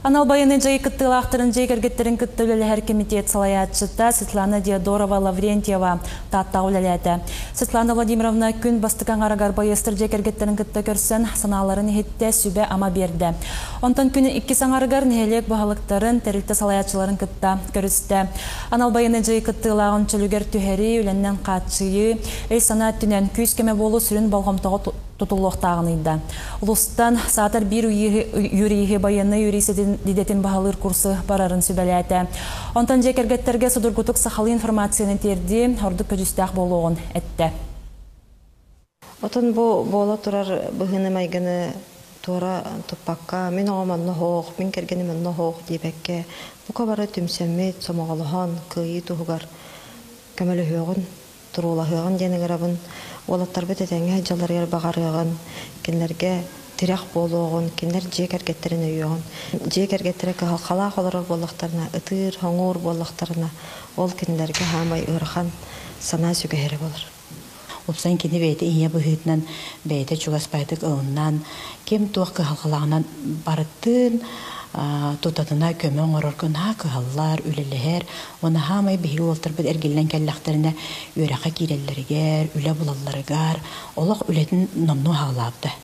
Анал байыаннай дьайыы кыттыылаахтарын дьиэ кэргэттэрин кытта үлэлэһэр кэмитиэт салайааччыта Светлана Диодорова-Лаврентьева Тааттаҕа үлэлээтэ. Светлана Владимировна күн бастакы аҥарыгар байыастар дьиэ кэргэттэрин кытта көрсөн, санааларын иһиттэ, сүбэ-ама биэрдэ. Онтон күн иккис аҥарыгар нэһилиэк баһылыктарын, тэрилтэ салайааччыларын кытта көрүстэ. Анал байыаннай дьайыы кыттыылааҕын чөлүгэр түһэрии, үлэннэн хааччыйыы, өй-санаа өттүнэн күүс-көмө буолуу сүрүн болҕомтоҕо тутуллуохтааҕын ыйда. Улуустан саатар биир юриһи байыаннай юрист идэтин баһылыыр курсу барарын сүбэлээтэ. Онтон дьиэ кэргэттэргэ судургутук сахалыы информацияны тиэрдии ордук көдьүүстээх буолуоҕун эттэ. Отон бу буола турар быһыыны-майгыны туора туппакка, мин оҕом онно оһох, мин кэргэним онно оһох диэбэккэ, бука бары түмсэммит, сомоҕолоһон, кыайыы туһугар көмөлөһүөҕүн туруулаһыаҕын диэн ыҥырабын. Уолаттарбыт этэҥҥэ сылдьалларыгар баҕарыаҕын, кинилэргэ тирэх буолуоҕун, кинилэр дьиэ кэргэттэрин өйүөҕүн. Дьиэ кэргэттэрэ кыһалҕалаах олорор буоллахтарына, ытыыр, хоҥуур буоллахтарына, ол кинилэргэ саамай ыарахан санаа сүгэһэрэ буолар. Уопсайын кини бэйэтэ ийэ быһыытынан бэйэтэ чугас баайдык ылынан, ким туох кыһалҕалааҕынан барытын тутатына көмө оҥорорго наһаа кыһаллар, үлэлэһэр. Уонна хаамай биһиги уолтарбыт эргиллэн кэллэхтэринэ үөрэххэ киирэллэригэр, үлэ булалларыгар олох үлэтин номнуо хаалаабыта.